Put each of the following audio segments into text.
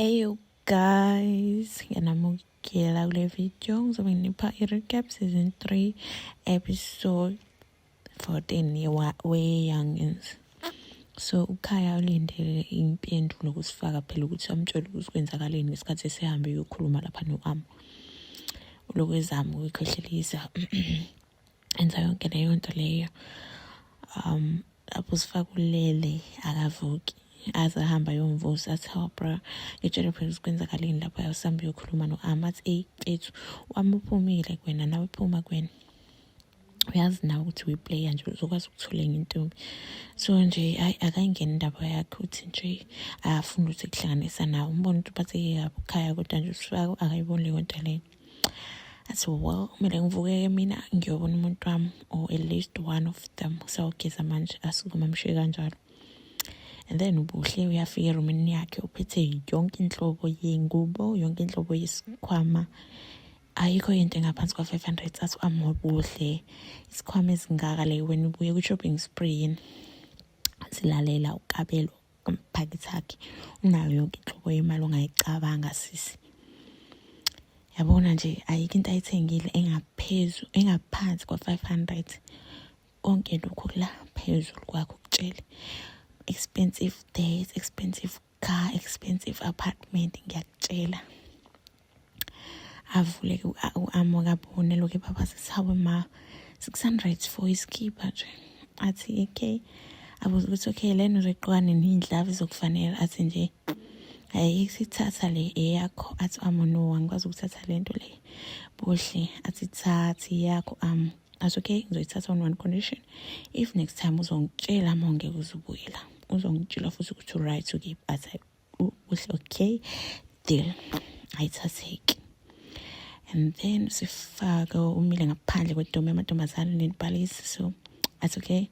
Hey you guys, ngiyanamukela kule video. Ngizobe nginipha i-recap season 3 episode 14 we-Youngins. So uKhaya ulindele impendulo kusifaka phela ukuthi amtshele ukuthi kwenzakaleni ngesikhathi esehambe uyokhuluma lapha no-Amo. Ulokhu ezama ukuyikhohlelisa, enza yonke leyo nto leyo. Lapho sifaka ulele, akavuki aze ahamba ayomvusa. Athi, "Hawu bra, ngitshele phela ukuthi kwenzakaleni lapha usambe uyokhuluma no-Ama." Athi, "Eyi mfethu wami, uphumile kuwena, nawe phuma kuwena. Uyazi nawe ukuthi uyi-player nje, uzokwazi ukuthola enye intombi." So nje hayi, akayingeni indaba yakhe, uthi nje akafuni ukuthi kuhlanganisa nawe. Umbona ukuthi uphatheke kabi uKhaya, kodwa nje usifaka akayiboni leyo nto leyo. Athi, "Well, kumele ngivuke mina ngiyobona umuntu wami, or at least one of them." Sawugeza manje, asukuma amshiye kanjalo. And then uBuhle uyafika erumini yakhe, uphethe yonke inhlobo yengubo, yonke inhlobo yesikhwama, ayikho into engaphansi kwa-500. Athi, "Amobuhle, isikhwama esingaka le, wena ubuye ku-shopping spree yini?" Silalela uKabelo kumphakathi akhe, unayo yonke inhlobo yemali ongayicabanga sisi. Yabona nje, ayikho into ayithengile engaphezu, engaphansi kwa-500. Konke lokhu la phezulu kwakho kutshele, expensive dates, expensive car, expensive apartment, ngiyakutshela. Avule u-Amo, kabone lokhu baba sithi, "Ma, 600 for iskipa nje." Athi, "Okay." Abuze ukuthi, "Okay, lena uzoyiqoka nini? Indlavu izokufanele." Athi nje, "Hayi, sithatha le, eyakho." Athi, "Amo, no, angikwazi ukuthatha le nto le." Buhle athi, "Thathi, yakho." Athi, "Okay, ngizoyithatha on one condition: if next time uzongitshela uma ungeke uzubuye la, uzongitshela futhi ukuthi right ukiphi." Athi uBuhle, "Okay, deal." Ayithatheki. And then sifake umile ngaphandle kwedomi yamantombazane nenibhalisi. So athi, "Okay,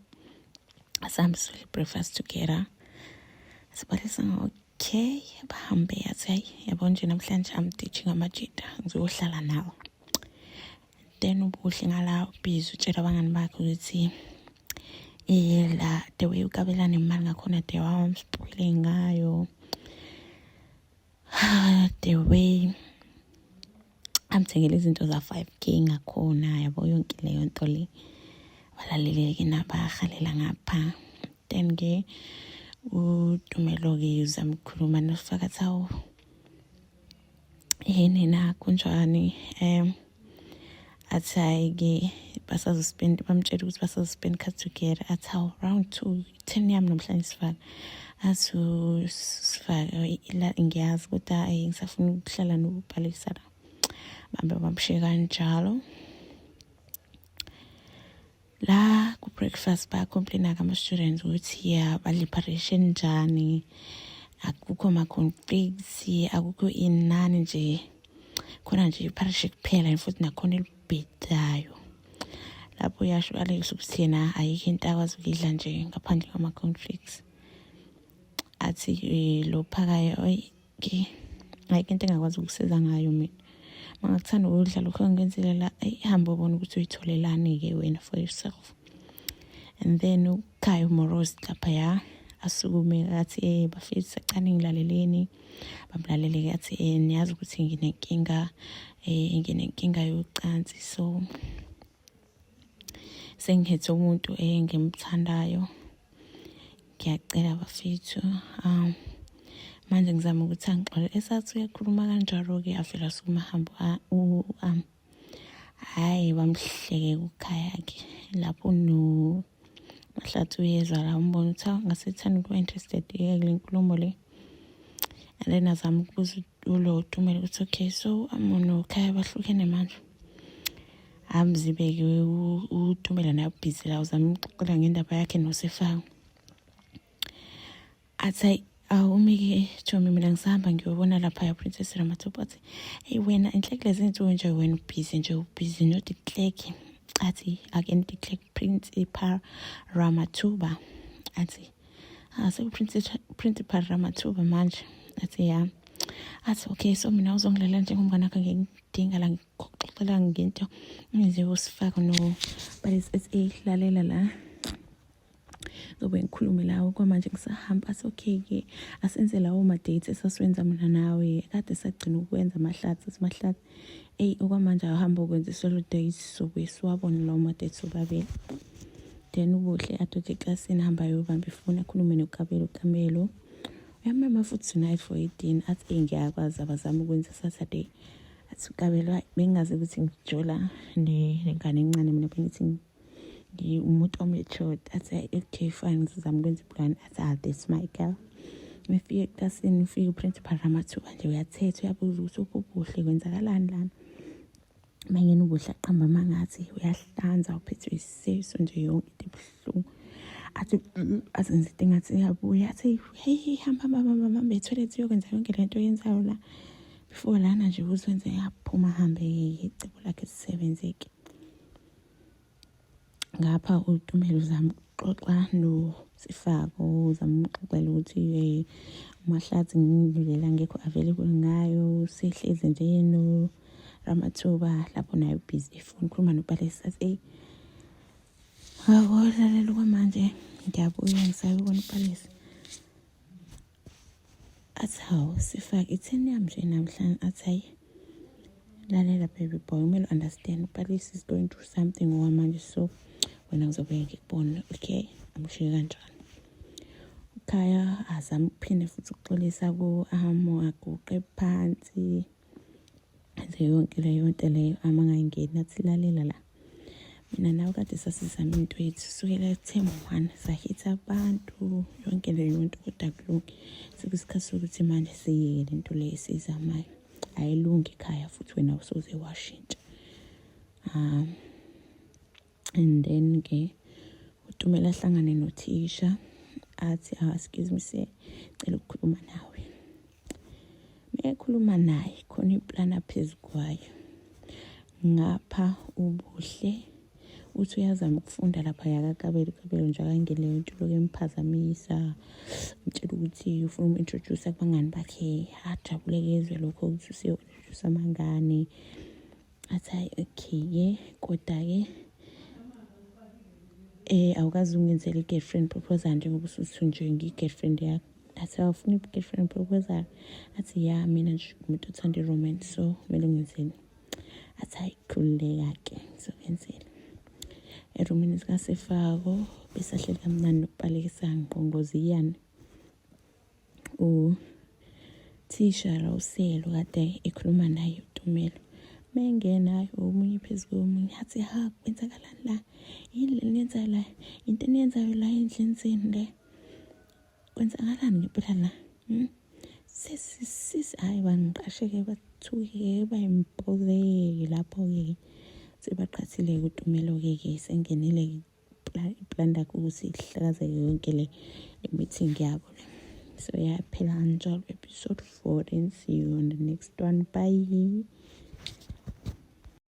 asambe sidle breakfast together." Sibalisa, okay, bahambe. Athi, "Hayi, yabo nje, namhlanje I'm teaching amajita, ngizohlala nawo." Then uBuhle ngala ubhizi utshela abangani bakhe ukuthi la the way ukabelana imali ngakhona, the way wamspoile ngayo, the way amthengele izinto za-5K ngakhona, yabo, yonke leyo nto le. Balaleleke nabahalela ngapha. Then-ke uTumelo-ke uzama ukukhuluma nosifaka, athi, "Hawu, yini na, kunjani?" Athi, "Hhayi-ke, basazospend." Bamtshela ukuthi basazospend isikhathi together. Athi, "Hawu, round two, 10 yami namhlanje, sifaka." Athi sifaka, "Ngiyazi, kodwa ngisafuna ukuhlala nokubhalisa la." Bambe bamshiye kanjalo. La ku-breakfast bayacomplaina-ke ama-students ukuthi ya, badla i-porridge njani, akukho ma-cornflakes, akukho inani nje, khona nje i-porridge kuphela, futhi nakhona elibhedayo. Lapho uyasho Alex ukuthi yena ayikho into akwazi ukuyidla nje ngaphandle kwama-cornflakes. Athi lo phakayo, "Oyi ke, ayikho into engakwazi ukusiza ngayo mina. Mangakuthanda ukudla lokho engenzile la, ayi, hamba ubone ukuthi uyitholelani-ke wena for yourself." And then uKhaya uMoros laphaya asukume athi, "Bafethu, sacane ngilaleleni." Bamlalele-ke. Athi, "Niyazi ukuthi nginenkinga, nginenkinga yocansi, so sengikhethe umuntu engimthandayo. Ngiyacela bafethu, manje ngizama ukuthi angixolele." Esathi uyakhuluma kanjalo-ke, avele asukuma ahambe. Hhayi, bamhleke kuKhaya-ke lapho. No Mahlathi uyezwa la, umbona ukuthi hawu, ngasethanda ukuba interested kule nkulumo le. And then azama ukubuza ulo Tumelo ukuthi, "Okay, so noKhaya bahlukene manje?" Amzibeke uTumela naye ubhizi la, uzama ukuxoxela ngendaba yakhe noSefako. Athi, "Hayi, awumi-ke Chomi, mina ngisahamba ngiyobona laphaya Princess Ramathuba." Athi, "Eyi wena, enhle, kulezi iy'nsuku nje wena ubhizi nje, ubhizi no-de Klerk." Athi, "Akena de Klerk, Principal Ramathuba." Athi, "Ah, seku-Principal Ramathuba manje?" Athi, "Ya." Athi, "Okay, so mina uzongilalela njengomngane wakho, ngiyakudinga la, ngikuxoxela ngento ngize usifake no." But it's lalela la. Ngobe ngikhulume lawo kwamanje ngisahamba athi okay-ke asenze lawo ma-dates esasiwenza mina nawe kade sagcina ukwenza amahlathi athi mahlathi eyi okwamanje awuhambe ukwenza i-solo dates sobuye siwabone lawo ma-dates sobabili. Then uBuhle adoje eklasini ahamba ayobamba ifoni akhulume noKabelo uKabelo uyamema futhi tonight for idina athi eyi ngiyakwazi abazame ukwenza Saturday athi uKabelo hayi bengingazi ukuthi ngijola nengane encane mina bengithi ngiwumuntu o-matured athi okay fine ngizama ukwenza iplan athi ah that's my girl ngifike eklasini ufike uprincipal Ramathuba nje uyathetha uyabuza ukuthi ubuhle kwenzakalani lana mangena ubuhle aqamba amangathi uyahlanza uphethwe isisu nje yonke into ebuhlungu athi azenze into engathi uyabuya athi hey hamba hamba hamba hamba ethoilet uyokwenza yonke lento oyenzayo la before lana nje uzwenze yaphuma hambe icebo lakhe lisebenzeke ngapha uTumelo uzama ukuxoxa noSifako uzama umxoxela ukuthi hey uMahlathi ngindlela ngekho available ngayo sihlezi nje no Ramathuba lapho naye ubhizi efuna ukhuluma noPalesa athi eyi ngakolalela kwamanje ngiyabuya ngisayobona uPalesa athi hawu sifake itheni yami nje namhlanje athi hayi lalela baby boy kumele understand uPalesa is going through something okwamanje so wena ngizobe ngikubona okay amshiye kanjalo ukhaya azame ukuphinde futhi ukuxolisa ku-amo aguqe phansi enze yonke leyo nto leyo ama ngayingeni athi lalela la mina nawe kade sasizama into yethu sukela ethemu one sahitha abantu yonke leyo nto kodwa kulungi sekuyisikhathi sokuthi manje siyeke le nto leyo esiyizamayo ayilungi ekhaya futhi wena usoze washintsha um and then ke uTumela ahlangane nothisha athi ah, excuse me sir cela ukukhuluma nawe mekhuluma naye khona iplana phezu kwayo ngapha ubuhle uthi uyazama ukufunda lapha yakakabelo kabelo nje akangene leyo nto lokhu emphazamisa mtshela ukuthi ufuna umu-introduce kubangani bakhe ajabule kezwe lokho ukuthi useyo-introduce amangane athi hayi okay-ke kodwa-ke eh awukazi ungenzela i-girlfriend proposal njengoba usuthi nje ngiyi-girlfriend yakho athi awufuna i-girlfriend proposal athi ya mina nje umuntu othanda i-romance so kumele ungenzele athi hayi khululeka-ke ngizokenzela erumini sikasefako besahleli kamnandi nokubalekisa ngqongoziyane uthisha uselo kade ekhuluma naye uTumelo mengena omunye phezu komunye athi ha kwenzakalani la yini le niyenzayo la into eniyenzayo la endlini zenu le kwenzakalani ngempela la hmm? sisi sisi hhayi bangiqasheke bathuke bayimbozeke lapho-ke sebaqhathile-ke uTumelo-ke ke sengenile-ke iplan lakhe ukuthi ihlakazeke yonke le meeting yabo le so yaphela kanjalo episode 4 and see you on the next one bye.